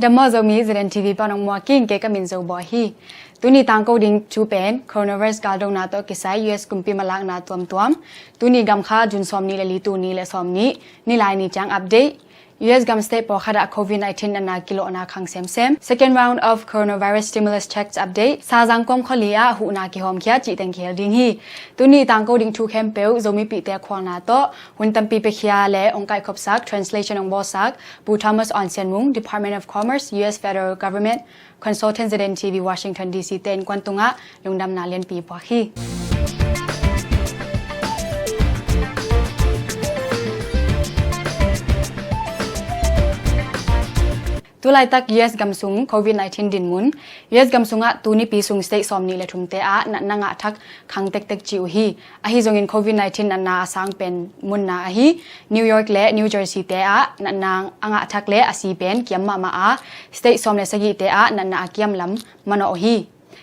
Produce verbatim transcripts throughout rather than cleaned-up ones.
Dam maw Zomi, Z N T V pan hong muak ing, kei ka min Zo Bawi hi. Tuni tangko ding thu pen coronavirus galdona tawh kisai U S kumpi malakna tuamtuam. Tuni gamkha June sawmnih le li, tuni le sawmnih, Nilaini ciang update. U S gam state pawlkhat ah COVID nineteen natna kilawhna khang semsem. Second round of coronavirus stimulus checks update. Sazang kawmkhaw li ah huhna kihawmkhia cih teng kihel ding hi. Tuni tangko ding thu khempeuh Zomipihte khualna tawh hun tampi piakhia le hong kaikhopsak, translation hong bawlsak Pu Thomas Awn Sian Mung, Department of Commerce, U S Federal Government, Consultant, Z N T V Washington D C te innkuan tungah lungdamna lianpi puak hi. Tulaitak U S gam sung COVID nineteen dinmun. U S gam sungah tu nipi sung state sawmnih le thumte ah natna ngah thak khang tektek ci uh hi. Ahi zongin COVID nineteen natna a sang pen munna ahi New York le New Jersey te ah natna a ngah thak le a si pen kiam mahmah a, state sawm le sagihte ah natna a kiam lam manawh uh hi.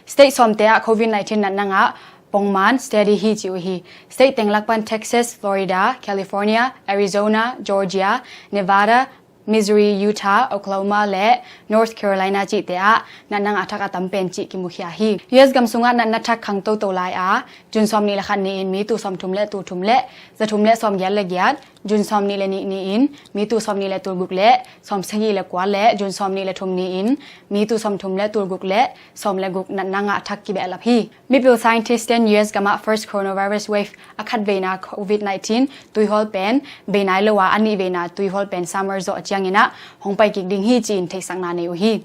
State sawmte ah COVID nineteen natna ngah pongman steady hi ci uh hi. State teng lak pan Texas, Florida, California, Arizona, Georgia, Nevada, Missouri, Utah, Oklahoma le North Carolina cihte ah natna ngah thak a tam pen cih kimukhia hi. U S gam sungah natna thak khang toto lai a, June sawmnih le khat ni-in mi tul sawmthum le tul thum le zathum le sawmgiat le giat, June sawmnih le nih ni-in mi tul sawmnih le tul guk le sawmsagih le kua le June sawmnih le thum ni-in mi tul sawmthum le tul guk le sawm le guk natna ngah thak kibehlap hi. Mipil scientist ten U S gamah first coronavirus wave a khatveina COVID nineteen tuihawl pen bei nai lo a, a nihveina tuihawl pen summer zawh ciangin ah hong pai kik ding hi ci-in theihsakna nei uh hi.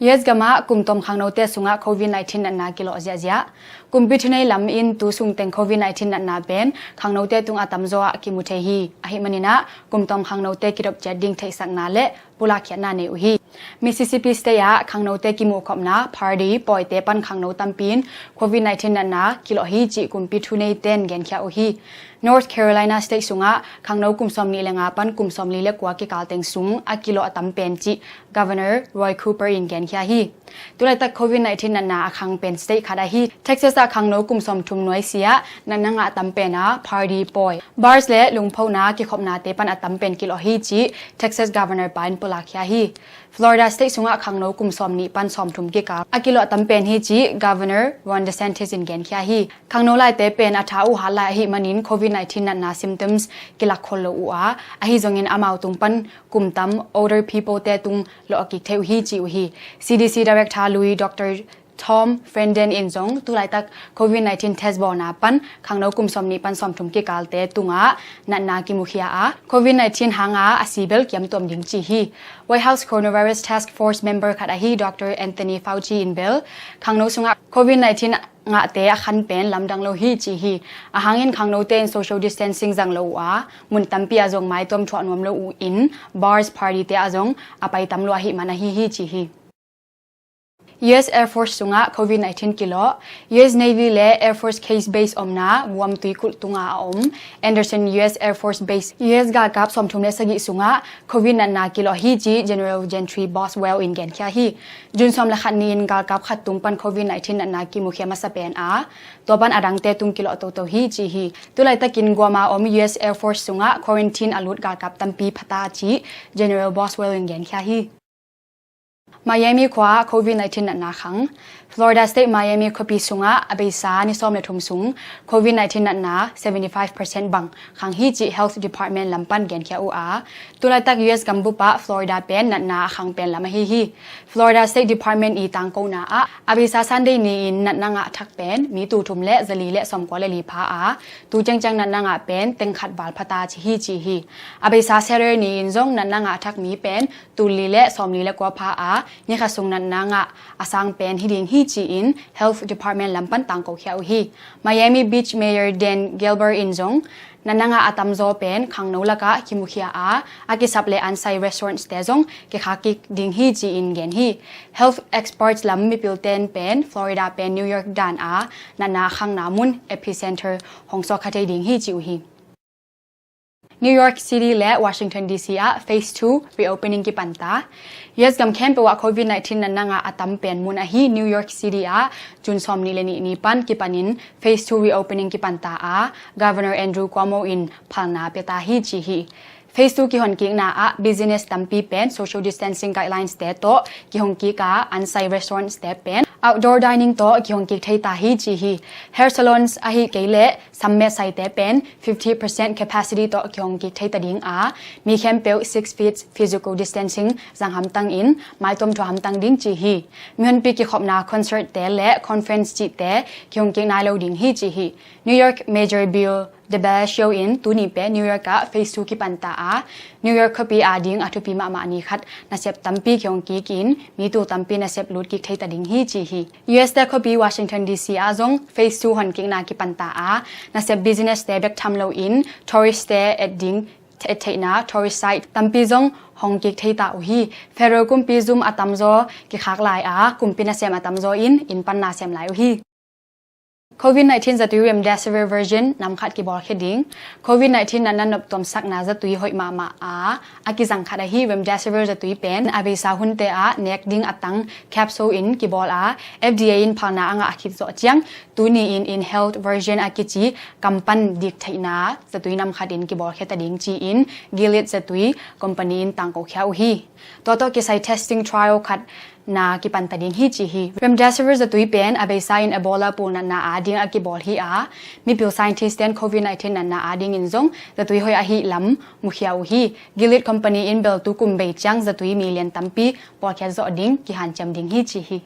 U S gamah kum tawm khangnote sungah COVID nineteen natna kilawh ziahziah. Kumpi thunei lam in tu sung teng COVID nineteen natna pen khangnote tungah a tamzaw ah kimu thei hi. Ahi manin ah kum tawm khangnote kidop ciat ding theihsakna le pulak khiatna nei uh hi. Mississippi State ah khangnote kimuhkhopna party pawite pan khangno tampi in COVID nineteen natna kilawh hi cih kumpi thunei ten genkhia uh hi. North Carolina State sungah khangno kum sawmnih le nga pan kum sawmli le kua kikal teng sung a kilawh a tam pen cih Governor Roy Cooper in genkhia hi. Tulaitak COVID nineteen natna a khang pen state khat ahi Texas ah khangno kum sawmthum nuai si ah natna ngah a tam pen a party pawi, bars le lungphona kikhopnate pan a tam pen kilawh hi cih Texas Governor pa in pulak khia hi. Florida State sungah khangno kum sawmnih pan sawmthum kikal a kilawh a tam pen hi cih Governor Ron DeSantis in genkhia hi. Khangno laite pen a tha uh hat lai ahi manin COVID nineteen natna symptoms kilak khol lo uh a, ahi zongin amau tung pan kum tam older people te tung lawh a kik thei uh hi ci uh hi. C D C Director lui Doctor Tom Frieden in zong tulaitak COVID nineteen test bawlna pan khangno kum sawmnih pan sawmthum kikalte tungah natna kimukhia a, COVID nineteen hanga a si bel kiamtuam ding ci hi. White House Coronavirus Task Force member khat ahi Doctor Anthony Fauci in bel khangno sungah COVID nineteen ngahte a khan pen lamdang lo hi ci hi. Ahang in khangnote in social distancing zang lo uh a, mun tampi ah zong maituam thuah nuam lo uh in bars, party te ah zong a pai tam lua ahi man ahi hi ci hi. U S Air Force sungah COVID nineteen kilawh. U S Navy le Air Force Case Base omna Guam tuikulh tunga a om Andersen U S Air Force Base U S galkap sawmthum le sagih sungah COVID natna kilawh hi ci General Gentry Boswell in genkhia hi. June sawm le khat ni-in galkap khat tung pan COVID nineteen natna kimukhia masa pen a, tua pan a dangte tung kilawh toto hi ci hi. Tulaitakin Guam a om U S Air Force sungah quarantine a lut galkap tampi phata ci General Boswell in genkhia hi. Miami khua COVID nineteen natna khang. Florida State Miami khuapi sungah a beisa ni sawm le thum sung COVID nineteen natna seventy five percent bang khang hi cih Health Department lam pan genkhia uh a, tulaitak U S gambup ah Florida pen natna a khang pen lam ahi hi. Florida State Department i tangkona ah a beisa Sunday ni-in natna ngah thak pen mi tul thum le zali le sawmkua le li pha a, tu ciangciang natna ngah pen teng khat val phata ci hi ci hi. A beisa Saturday ni-in zong natna ngah thak mi pen tul li le sawmli le kua pha a, ni khat sung natna ngah a sang pen hi ding hi ci-in Health Department lam pan tangkokhia uh hi. Miami Beach Mayor Dan Gelber in zong natna ngah a tamzaw pen khangno lakah kimukhia a, a kisap le ansai restaurants te zong kikhak kik ding hi ci-in gen hi. Health experts lam mipil ten pen Florida pen New York dan a natna khangna mun epicenter hong sawkha thei ding hi ci uh hi. New York City le Washington D C ah Phase two reopening kipanta. U S gam khempeuh ah COVID nineteen natna ngah a tam pen mun ahi New York City ah June sawmnih le nih ni pan kipanin Phase two reopening kipanta a, Governor Andrew Cuomo in phalna pia ta hi ci hi. Phase two kihon kikna ah business tampi pen social distancing guidelines te tawh kihong kik a, on-site restaurants te pen outdoor dining tawh kihong kik thei ta hi ci hi. Hair salons ahi kei leh sam metsai te pen fifty percent capacity tawh kihong kik thei ta ding a, mi khempeuh six feet physical distancing zang hamtang in maitom thua hamtang ding ci hi. Mihonpi kikhopna concert te le conference cihte kihong kik nai lo ding hi ci hi. New York Mayor Bill de Blasio in tuni pen New York ah phase two kipan ta a, New York khuapi ading a thupi mahmah ni khat nasep tampi kihong kik in mi tul tampi nasep lut kik thei ta ding hi ci hi. U S te khuapi Washington D C ah zong phase two hon kikna kipan ta a, nasep business te bek tham lo in tourist te et ding, et theihna tourist site tampi zong hong kik thei ta uh hi. Federal kumpi zum a tamzaw kikhak lai a, kumpi nasem a tamzaw in inn pan na sem lai uh hi. Covid nineteen zatui remdesivir version nam khat kibawlkhia ding. Covid nineteen natna noptuamsakna zatui hoih mahmah a, a kizang khat ahi remdesivir zatui pen a beisa hunte ah nek ding a tang capsule in kibawl a, F D A in phalna a ngah khit zawh ciang tuni in inhaled version a kici kam pan dik theihna zatui nam khat in kibawlkhia ta ding ci-in Gilead zatui company in tangkokhia uh hi. Tua tawh kisai testing trial khat na kipan ta ding hi ci hi. Remdesivir zatui pen a beisa in Ebola pul natna ading a kibawl hi a, mipil scientist ten Covid nineteen natna ading in zong zatui hoih ahi lam mukhia uh hi. Gilead company in beltu kum bei ciang zatui milian tampi bawlkhiat zawh ding kihanciam ding hi ci hi.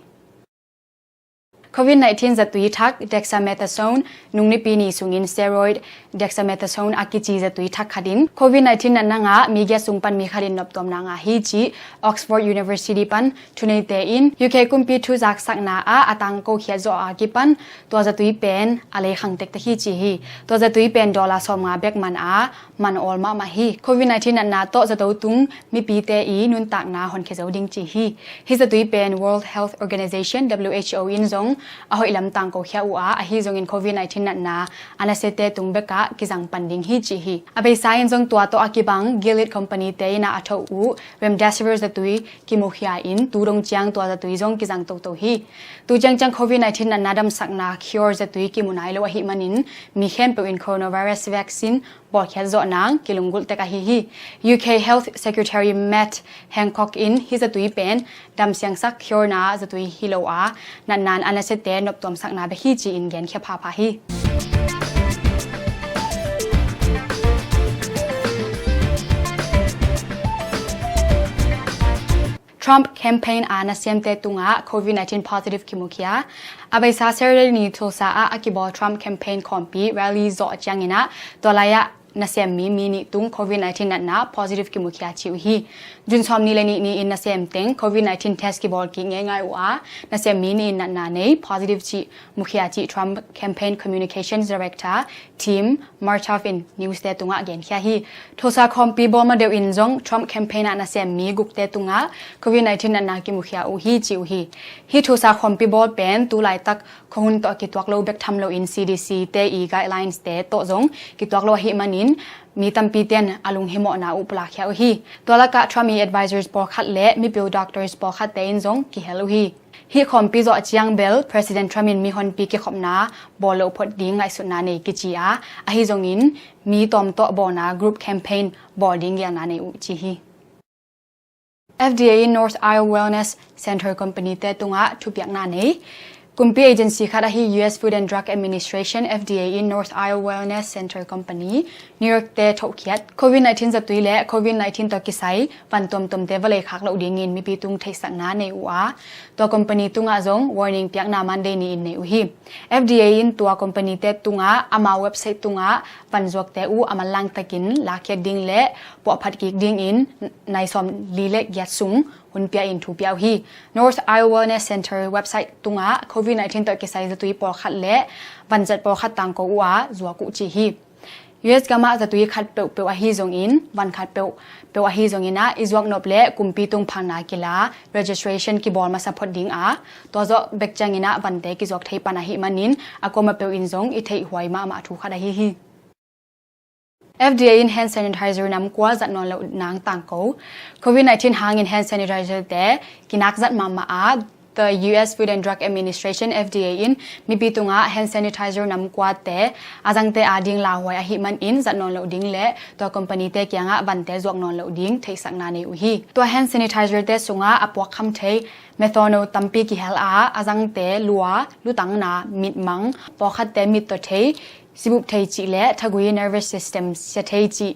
Covid nineteen zatui thak dexamethasone, nung nipi ni sungin steroid dexamethasone a kici zatui thak khat in Covid nineteen natna ngah mi giat sung pan mi khat in noptuamna ngah hi ci Oxford University pan thuneite in U K kumpi thuzaksakna ah a tangkokhiat zawh a kipan tua zatui pen a lei khang tektek hi ci hi. Tua zatui pen dollar sawmnga bek man a, man awl mahmah hi. Covid nineteen natna tawh zato tung mipite i nuntakna honkhia zo ding ci hi. Hih zatui pen World Health Organization, W H O in zong a hoih lam tangkokhia uh a, ahi zongin Covid nineteen natna a nasiate tung bekah kizang pan ding hi ci hi. A beisa in zong tua tawh a kibang Gilead company te in a a thoh uh remdesivir zatui kimukhia in tu dong ciang tua zatui zong kizang toto hi. Tu ciangciang Covid nineteen natna damsakna cure zatui kimu nai lo ahih manin mi khempeuh in coronavirus vaccine bawlkhiat zawh nang kilunggulh tek ahi hi. U K Health Secretary Matt Hancock in hih zatui pen damsiangsak cure na zatui hi lo a, natna a nasiate noptuamsakna bek hi ci-in genkhia phapha hi. Trump campaign a nasiamte tungah Covid nineteen positive kimukhia. A beisa Saturday ni Tulsa ah a kibawl Trump campaign khawmpi rally zawh ciangin ah tua lai-ah nasiam mi mi nih tung Covid nineteen natna positive kimukhia ci uh hi. June sawmnih le nih ni-in nasiam teng Covid nineteen test kibawl kik ngeingai uh a, nasiam mi nih in natna nei positive cih mukhia cih Trump campaign communications director Tim Murtaugh in news te tungah genkhia hi. Tulsa khawmpi bawl ma deuh in zong Trump campaign ah nasiam mi gukte tungah Covid nineteen natna kimukhia uh hi ci uh hi. Hih Tulsa khawmpi bawl pen tu laitak khuahun tawh kituak lo bek tham loin C D C te i guidelines te tawh zong kituak lo ahih manin mi tampi ten a lunghimawhna uh pulakkhia uh hi. Tua lakah Trump i advisors pawlkhat le mipil doctors pawlkhatte in zong kihel uh hi. Hih khawmpi zawh ciang bel President Trump in mihonpi kikhopna bawl loh phot ding ngaihsutna nei kici a, ahi zongin mi tawm tawh bawlna group campaign bawl ding gelna nei uh ci hi. F D A in North Isle Wellness Center company te tungah thupiakna nei. Kumpi agency khat ahi U S Food and Drug Administration, F D A in North Isle Wellness Center company New York te thohkhiat Covid nineteen zatui le Covid nineteen tawh kisai van tuamtuamte va leikhak loh dingin mipi tung theihsakna nei uh a, tua company tungah zong warning piakna Monday ni-in nei uh hi. F D A in tua company te tungah amau website tungah vanzuakte uh a manlang takin lakkhiat ding le puahphat kik dingin nai sawmli le giat sung hun pia in thu pia uh hi. North Isle Wellness Center website tungah Covid nineteen tawh kisai zatui pawlkhat le vanzat pawlkhat tangko uh a zuak uh ci hi. U S gamah zatui khat peuhpeuh ahi zongin, van khat peuhpeuh ahi zongin ah i zuak nop le kumpi tung phalna kila registration kibawl masa phot ding a, tua zawh bek ciangin ah vante kizuak thei pan ahih manin a kuamah peuh in zong i theih huai mahmah thu khat ahi hi. F D A in hand sanitizer nam kua zat nawn loh nang tangko. Covid nineteen hangin hand sanitizer te kinak zat mahmah a, Tua U S Food and Drug Administration, F D A, in mipi tungah hand sanitizer namkuate a zangte ading lauhuai ahih manin zat nawn loh ding le tua company-te kiangah vante zuak nawn loh ding theihsakna nei uh hi. Tua hand sanitizer-te sungah a puakkham thei methanol tampi kihel a, a zangte lua, lutangna, mitmang, pawlkhatte mittaw thei, sibup thei cih le thagui, nervous system, sia thei cih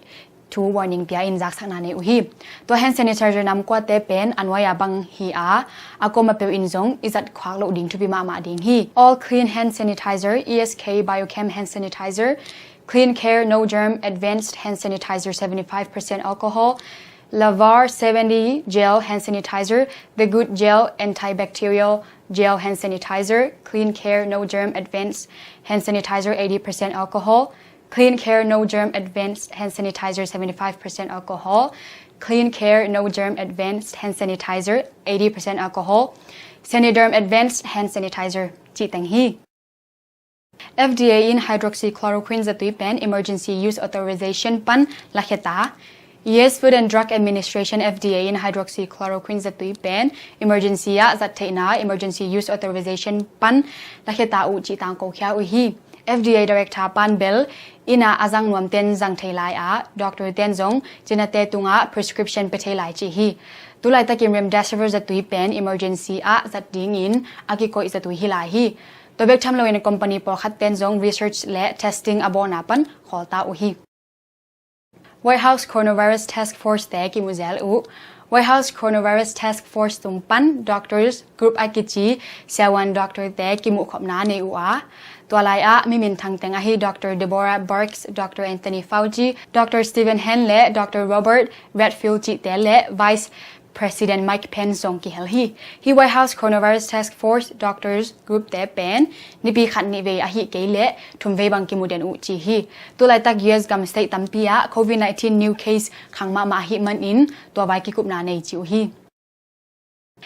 thu warning pia in zaksakna nei uh hi. Tua hand sanitizer namkuate pen a nuai-a bang hi a, a kuama peuh in zong i zat khuak loh ding thupi mahmah ding hi. All Clean Hand Sanitizer, E S K Biochem Hand Sanitizer, Clean Care No Germ Advanced Hand Sanitizer, seventy-five percent alcohol, Lavar seventy Gel Hand Sanitizer, The Good Gel Antibacterial Gel Hand Sanitizer, Clean Care No Germ Advanced Hand Sanitizer, eighty percent alcohol, Clean Care No Germ Advanced Hand Sanitizer, seventy-five percent alcohol, Clean Care No Germ Advanced Hand Sanitizer, eighty percent alcohol, Saniderm Advanced Hand Sanitizer cih teng hi. F D A in hydroxychloroquine zatui pen emergency use authorization pan lakhia ta. U S Food and Drug Administration, F D A, in hydroxychloroquine zatui pen emergency ah zat theihna emergency use authorization pan lakhia ta uh cih tangko khia uh hi. F D A director pan bel inn ah a zang nuamten zang thei lai a, doctor ten zong cinate tungah prescription pia thei lai ci hi. Tulaitakin remdesivir zatui pen emergency ah zat dingin a kikoih zatui hi lai hi. Tua bek tham loin company pawlkhat ten zong research le testing a bawlna pan khawl ta uh hi. White House Coronavirus Task Force te kimuzel uh. White House Coronavirus Task Force tung pan doctors group a kici siavuan doctor te kimuhkhopna nei uh a, tua lai-ah mi minthang teng ahi Doctor Deborah Birx, Doctor Anthony Fauci, Doctor Stephen Hahn le Doctor Robert Redfield cihte le Vice President Mike Pence zong kihel hi. Hih White House Coronavirus Task Force doctors group te pen nipi khat nih vei ahih kei leh thum vei bang kimu den uh ci hi. Tulaitak U S gam state tampi ah COVID nineteen new case khang mahmah ahih manin tua vai kikupna nei ci uh hi.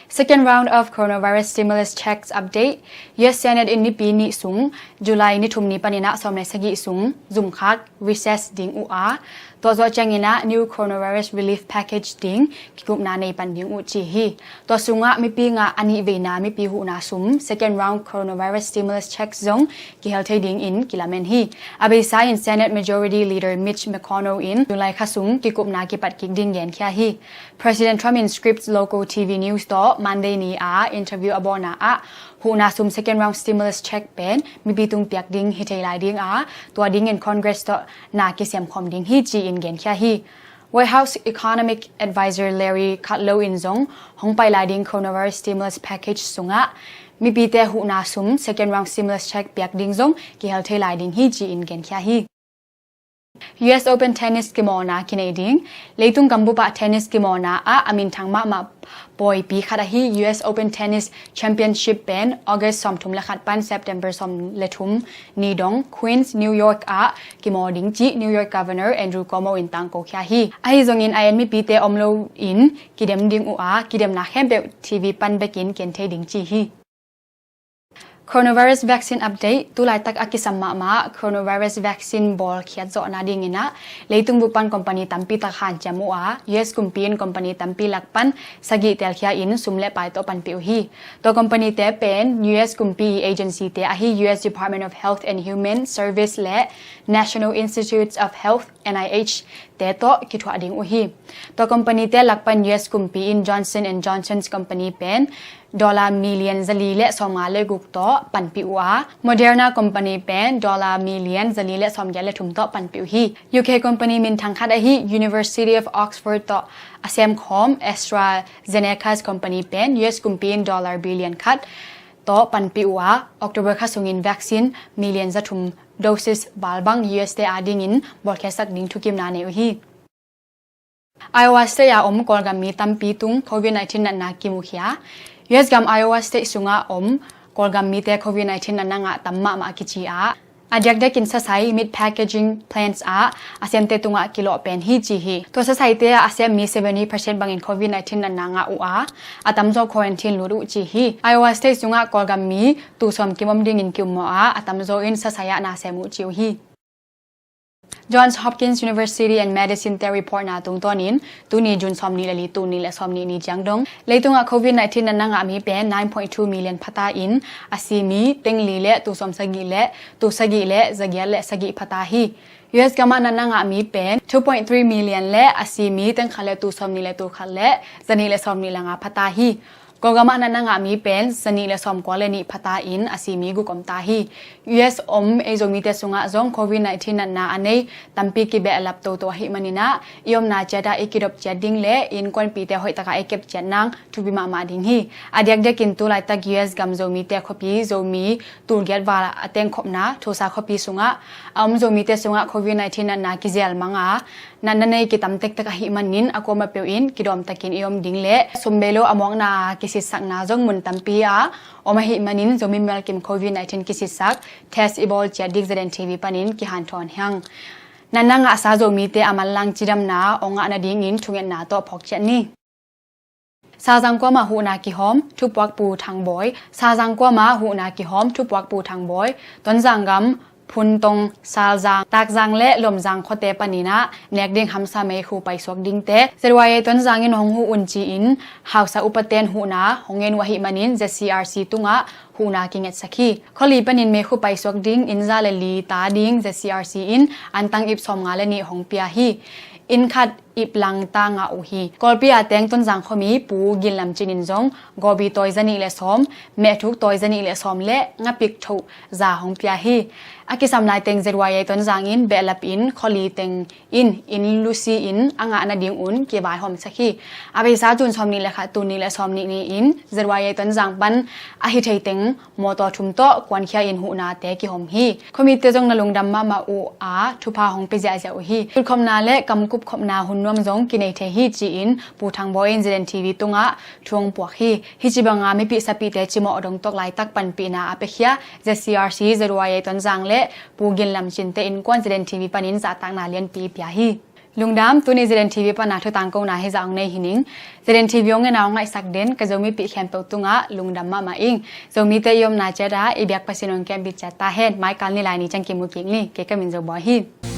Second round of coronavirus stimulus checks update. U S Senate in nipi nih sung July ni thum ni panin ah sawm le sagih sung zumkhak recess ding uh a, tua zawh ciangin ah new coronavirus relief package ding kikupna nei pan ding uh ci hi. Tua sungah mipi ngah a nih veina mipi huhna sum second round coronavirus stimulus check zong kihel thei dingin kilamen hi. A beisa in Senate Majority Leader Mitch McConnell in July kha sung kikupna kipat kik ding genkhia hi. President Trump in Scripps local T V news tawh Monday ni a interview a bawlna ah huhna sum second round stimulus check pen mipi tung piak ding hi thei lai ding a, tua dingin Congress tawh na kisiam khawm ding hi ci-in genkhia hi. White House Economic Advisor Larry Kudlow in zong hong pai lai ding coronavirus stimulus package sungah mipite huhna sum second round stimulus check piak ding zong kihel thei lai ding hi ci-in genkhia hi. U S Open Tennis kimawlna kinei ding. Leitung gambup ah tennis kimawlna ah a minthang mahmah pawipi khat ahi U S Open Tennis Championship pen August sawmthum le khat pan September sawm le thum ni dong Queens, New York ah kimawl ding cih New York Governor Andrew Cuomo in tangko khia hi. Ahi zongin a en mipite om lo in kidem ding uh a, kidemna khempeuh T V pan bekin ken thei ding ci hi. Coronavirus vaccine update. Tulaitak a kisam mahmah coronavirus vaccine bawlkhiat zawhna dingin ah leitung bup pan company tampi tak hanciam uh a, U S kumpi in company tampi lak pan sagih telkhia in sum le pai tawh panpih uh hi. Tua company te pen U S kumpi agency te ahi U S Department of Health and Human Service le National Institutes of Health, N I H te tawh kithuah ding uh hi. Tua company te lak pan U S kumpi in Johnson and Johnson's company pen dollar million zali le sawmnga le guk tawh panpih uh a, Moderna company pen dollar million zali le sawmgiat le thum tawh panpih uh hi. U K company minthang khat ahi University of Oxford tawh a semkhawm AstraZeneca's company pen U S kumpi in dollar billion khat tawh panpih uh a, October kha sungin vaccine million zathum doses val bang U S te adingin bawlkhiasak ding thukimna nei uh hi. Iowa State a om Kawlgam mi tampi tung COVID nineteen natna kimukhia. U S gam Iowa State sungah om Kawlgam mite COVID nineteen natna ngah tam mahmah kici a, a diakdiakin sasai meat packaging plants ah a semte tungah kilawh pen hi ci hi. Tua sasaite ah a sem mi seventy percent bangin COVID nineteen natna ngah uh a, a tamzaw quarantine lut uh ci hi. Iowa State sungah Kawlgam mi tul sawm kim om dingin kiummawh a, a tamzaw in sasai ah na sem uh ci uh hi. Johns Hopkins University and Medicine te report na tungtawnin tuni June sawmnih le li, tul nih le sawmnih ni ciang dong leitungah covid nineteen natna ngah mi pen nine point two million phata in a si mi teng li le tul sawmsagih le tul sagih le zagiat le sagih phata hi. U S gamah natna ngah mi pen two point three million le a si mi teng khat le tul sawmnih le tul khat le zanih le sawmnih le nga phata hi. Kawlgamah natna ngah mi pen zanih le sawmkua le nih phata in a si mi guk om ta hi. U S om ei Zomite sungah zong covid nineteen natna a nei tampi kibehlap toto ahih maninah i omna ciatah i kidop ciat ding le innkuanpihte hoihtaka i kep ciat nang thupi mahmah ding hi. A diakdiakin tu laitak U S gam Zomite khuapi Zomi tulgiat val a tengkhopna Tulsa khuapi sungah a om Zomite sungah covid nineteen natna kizel manga natna nei kitam tektek ahih manin a kuama peuh in kidawmtakin i om ding le sumbei lo a muakna kisitsakna zong mun tampi a om ahih manin Zomi mimal kim covid nineteen kisitsak test i bawl ciat dik Z N T V panin kihanthawn hiang. Natna ngahsa Zomite a manlang cidamna ong ngah nadingin thungetna tawh phawk ciat ni. Sazang kuamah huhna kihawm, thupuak Pu Thang Bawi. Sazang kuamah huhna kihawm, thupuak Pu Thang Bawi. Tonzang gam Phuntong, Salzang, Takzang le Lomzang khuate paninah nek ding hamsa meikhu paisuak dingte Z Y A Tonzang in hong huh un ci-in hausa upaten huhna hong ngen uh ahih manin Z C R C tungah huhna kingetsak hi. Khuali panin meikhu paisuak ding inn za le li ta ding Z C R C in antang ip sawmnga le nih hong pia hi. Inn khat ip lang ta ngah uh hi. Kawlpi a teng Tonzang khuami Pu Gin Lam Cin in zong gawbi tawi zanih le sawm, mehthuk tawi zanih le sawm le ngapik thoh za hong pia hi. A kisam lai teng Z Y A Tonzang in behlap in khuali teng in inn lusi in a ngah nading un kivaihawmsak hi. A beisa June sawmnih le khat, tul nih le sawmnih ni-in Z Y A Tonzang pan a hi thei teng mawtaw thum tawh kuankhia in huhnate kihawm hi. Khuamite zong na lungdam mahmah uh a thupha hong pia ziahziah uh hi. Tutkhopna le kamkupkhopna hun nuam zong kinei thei hi ci-in Pu Thang Bawi in Z N T V tungah thu hong puak hi. Hih ci banga mipih sapihte cimawh dongtawk laitak panpihna a piakhia Z C R C, Z Y A Tonzang le Pu Gin Lam Cinte innkuan Z N T V panin zahtakna lianpi pia hi. Lungdam, tuni Z N T V pana thutangkona hizah hong nei hi ning. Z N T V hong ngena hong ngaihsak den ka Zomipih khempeuh tungah lungdam mahmah ing. Zomite i omna ciatah i biak Pasian hong kiambit ciat ta hen. Maikal ni lai ni ciang kimu kik ni. Kei ka min Zo Bawi hi.